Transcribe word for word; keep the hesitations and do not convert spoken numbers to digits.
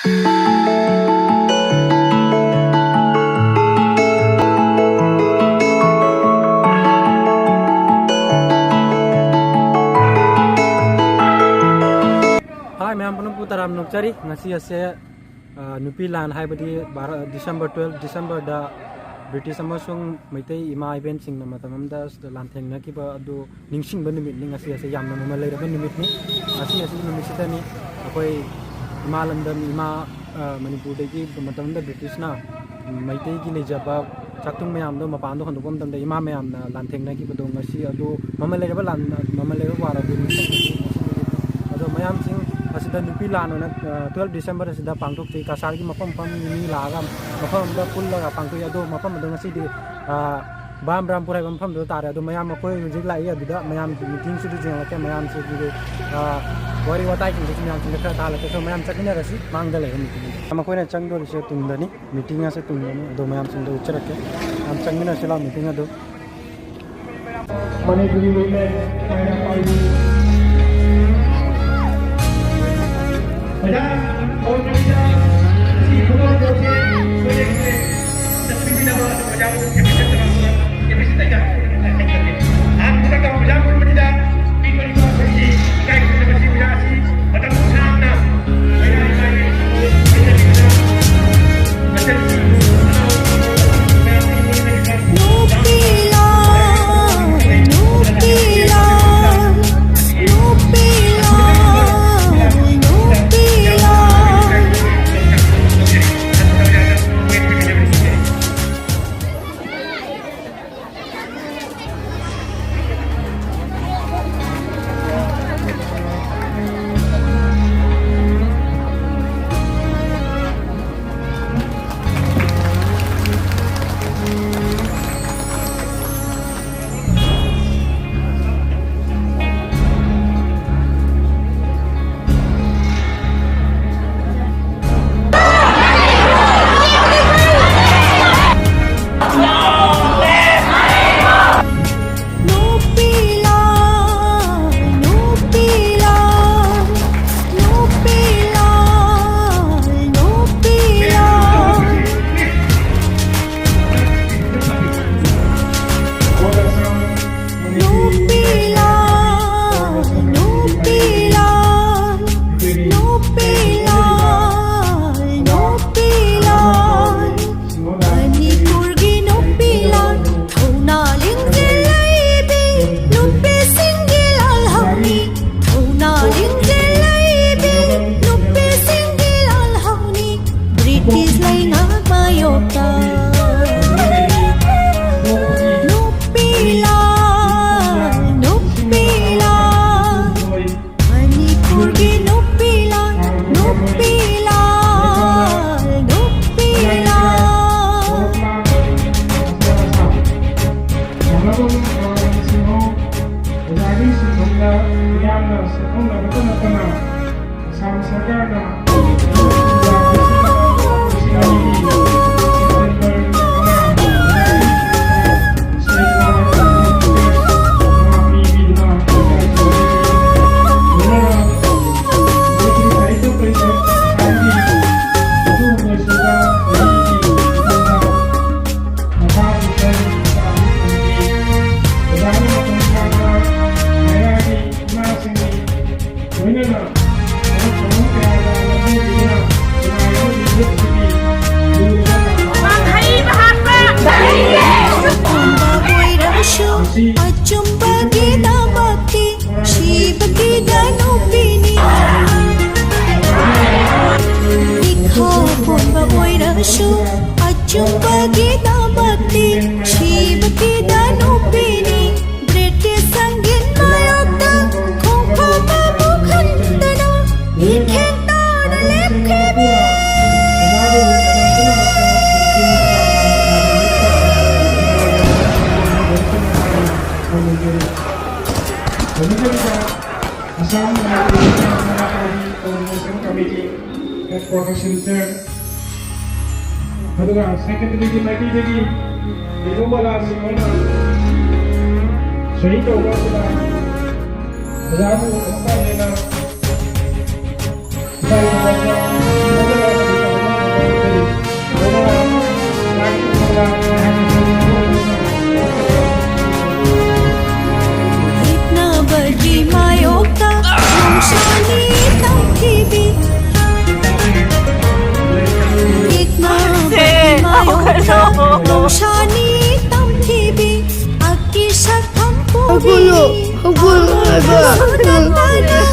ꯍꯥꯏ ꯃꯌꯥꯝ ꯄꯨꯝꯅꯃꯛꯄꯨ ꯇꯔꯥꯝꯅ ꯑꯣꯛꯆꯔꯤ꯫ ꯉꯁꯤ ꯑꯁꯦ, ꯑ, ꯅꯨꯄꯤ ꯂꯥꯟ ꯍꯥꯏꯕꯗꯤ ꯚꯥꯔ-, December twelve, Decemberꯗ British ꯑꯃꯁꯨꯡ ꯃꯩꯇꯩ ꯏꯃꯥ ꯏꯕꯦꯟꯁꯤꯡꯅ ꯃꯇꯝ ꯑꯃꯗ ꯂꯥꯟꯊꯦꯡꯅꯈꯤꯕ ꯑꯗꯨ ꯅꯤꯡꯁꯤꯡꯕ ꯅꯨꯃꯤꯠꯅꯤ꯫ ꯉꯁꯤ ꯑꯁꯦ ꯌꯥꯝꯅ ꯃꯃꯜ ꯂꯩꯔꯕ ꯅꯨꯃꯤꯠꯅꯤ꯫ ꯉꯁꯤ ꯑꯁꯤ ꯅꯨꯃꯤꯠꯁꯤꯗꯅꯤ ꯑꯩꯈꯣꯏ ꯏꯃꯥ ꯂꯝꯗꯝ, ꯏꯃꯥ, ꯑ, ꯃꯅꯤꯄꯨꯔꯗꯒꯤ ꯃꯇꯝ ꯑꯃꯗ Britishꯅ ꯃꯩꯇꯩꯒꯤ ꯂꯩꯖꯕ ꯆꯥꯛꯊꯨꯡ ꯃꯌꯥꯝꯗꯣ ꯃꯄꯥꯟꯗ ꯍꯟꯗꯣꯛꯄ ꯃꯇꯝꯗ ꯏꯃꯥ ꯃꯌꯥꯝꯅ ꯂꯥꯟꯊꯦꯡꯅꯈꯤꯕꯗꯣ ꯉꯁꯤ ꯑꯗꯨ ꯃꯃꯜ ꯂꯩꯔꯕ ꯂꯥꯟ, ꯃꯃꯜ ꯂꯩꯔꯕ ꯋꯥꯔ ꯑꯗꯨ ꯅꯤꯡꯁꯤꯡꯕꯒꯤ ꯉꯁꯤ ꯅꯨꯃꯤꯠ꯫ ꯑꯗꯣ ꯃꯌꯥꯝꯁꯤꯡ ꯑꯁꯤꯗ ꯅꯨꯄꯤ ꯂꯥꯟ ꯑꯣꯏꯅ, ꯑ, twelve December ꯑꯁꯤꯗ ꯄꯥꯡꯊꯣꯛꯆꯩ꯫ ꯀꯁꯥꯔꯒꯤ ꯃꯐꯝ ꯃꯐꯝꯒꯤ ꯃꯤ ꯂꯥꯛꯑꯒ ꯃꯐꯝ ꯑꯃꯗ ꯄꯨꯜꯂꯒ ꯄꯥꯡꯊꯣꯛꯏ꯫ ꯑꯗꯣ ꯃꯐꯝ ꯑꯗꯣ ꯉꯁꯤꯗꯤ, ꯑ, ꯕꯥꯝꯕ꯭ꯔꯥꯝꯄꯨꯔ ꯍꯥꯏꯕ ꯃꯐꯝꯗꯨꯗ ꯇꯥꯔꯦ꯫ ꯑꯗꯣ ꯃꯌꯥꯝ ꯑꯩꯈꯣꯏ ꯍꯧꯖꯤꯛ ꯂꯥꯛꯏ ꯑꯗꯨꯗ ꯃꯌꯥꯝ meetingꯁꯨ ꯌꯦꯡꯂꯛꯀꯦ꯫ ꯃꯌꯥꯝꯁꯤꯒꯤ, ꯑ, ꯋꯥꯔꯤ ꯋꯥꯇꯥꯏꯁꯤꯡꯗꯨꯁꯨ ꯃꯌꯥꯝꯁꯤꯡꯗ ꯈꯔ ꯇꯥꯍꯜꯂꯛꯀꯦ꯫ So ꯃꯌꯥꯝ ꯆꯠꯃꯤꯟꯅꯔꯁꯤ ꯃꯥꯡꯗ ꯂꯩꯕ meetingꯗ꯫ ꯃꯈꯣꯏꯅ ꯆꯪꯗꯣꯔꯤꯁꯦ ꯇꯨꯡꯗꯅꯤ꯫ Meeting ꯑꯁꯦ ꯇꯨꯡꯗꯅꯤ꯫ ꯑꯗꯣ ꯃꯌꯥꯝꯁꯤꯡꯗꯣ ꯎꯠꯆꯔꯛꯀꯦ꯫ ꯃꯌꯥꯝ ꯆꯪꯃꯤꯟꯅꯁꯤ ꯂꯥꯎ meeting ꯑꯗꯨ꯫ Manipuri women, ꯀꯤꯁ ꯂꯩꯉꯥꯛ ꯃꯥꯌꯣꯛꯇ ꯅꯨꯄꯤ ꯂꯥꯜ, ꯅꯨꯄꯤ ꯂꯥꯜ, ꯃꯅꯤꯄꯨꯔꯒꯤ ꯅꯨꯄꯤ ꯂꯥꯜ, ꯅꯨꯄꯤ ꯂꯥꯜ, ꯅꯨꯄꯤ ꯂꯥꯜ꯫ ꯁꯥꯟꯅꯐꯝ ꯁꯤꯡꯍꯧ ꯑꯣꯖꯥꯒꯤ ꯁꯤꯟꯐꯝꯗ ꯃꯤꯌꯥꯝꯅ ꯁꯛꯈꯪꯅꯕꯇ ꯅꯠꯇꯅ ꯑꯁꯥꯝ ꯁꯔꯀꯥꯔꯅ ꯂꯣꯏꯅꯅ ꯊꯕꯛ ꯊꯧꯔꯝ ꯀꯌꯥꯗ ꯂꯝꯖꯤꯡꯕꯤꯗꯨꯅ ꯈꯨꯟꯅꯥꯏ ꯑꯃꯒꯤ ꯃꯤꯑꯣꯏꯁꯤꯡꯒꯤ ꯂꯨꯔꯕ ꯃꯍꯩ ꯃꯍꯥꯛꯅ ꯃꯁꯤ ꯑꯆꯨꯝꯕꯒꯤꯗꯃꯛꯇꯤ ꯁꯤꯕꯒꯤꯗ ꯅꯨꯄꯤꯅꯤ꯫ ꯏꯈꯥ ꯄꯣꯟꯕ ꯑꯣꯏꯔꯁꯨ ꯑꯆꯨꯝꯕꯒꯤꯗꯃꯛꯇꯤ ꯁꯤꯕꯒꯤꯗ ꯅꯨꯄꯤꯅꯤ꯫ ꯕ꯭ꯔꯤꯇꯤꯁ ꯁꯪꯒꯤꯟ ꯃꯥꯌꯣꯛꯇ ꯈꯣꯡꯐꯝ ꯑꯃꯨꯛ ꯍꯟꯗꯅ ꯃꯤꯠꯌꯦꯡ ꯇꯥꯅ ꯂꯦꯞꯈꯤꯕꯤ꯫ ꯑꯁꯥꯝ Manipur coordination committee head quarter centre ꯑꯗꯨꯒ ꯁꯦꯀ꯭ꯔꯦꯇꯔꯤꯒꯤ ꯃꯥꯏꯀꯩꯗꯒꯤ ꯀꯩꯒꯨꯝꯕ ꯂꯥꯟꯁꯤꯡ ꯑꯃ ꯁꯍꯤ ꯇꯧꯕ ꯑꯗꯨꯒ ꯑꯣꯖꯥꯕꯨ ꯑꯃꯨꯛ ꯍꯟꯅ ꯌꯦꯠꯅꯕꯒꯤ ꯃꯥꯌꯣꯛꯇ ꯅꯨꯡꯁꯥꯅꯤ ꯇꯝꯊꯤꯕꯤ꯫ ꯌꯦꯠꯅꯕꯒꯤ ꯃꯥꯌꯣꯛꯇ ꯅꯨꯡꯁꯥꯅꯤ ꯇꯝꯊꯤꯕꯤ꯫ ꯑꯀꯤ ꯁꯛꯐꯝ ꯄꯨꯕꯤ꯫ ꯍꯧꯒꯠꯂꯣ, ꯍꯧꯒꯠꯂꯣ ꯍꯥꯏꯕ꯫ ꯑꯃꯁꯨ ꯅꯠꯇꯅ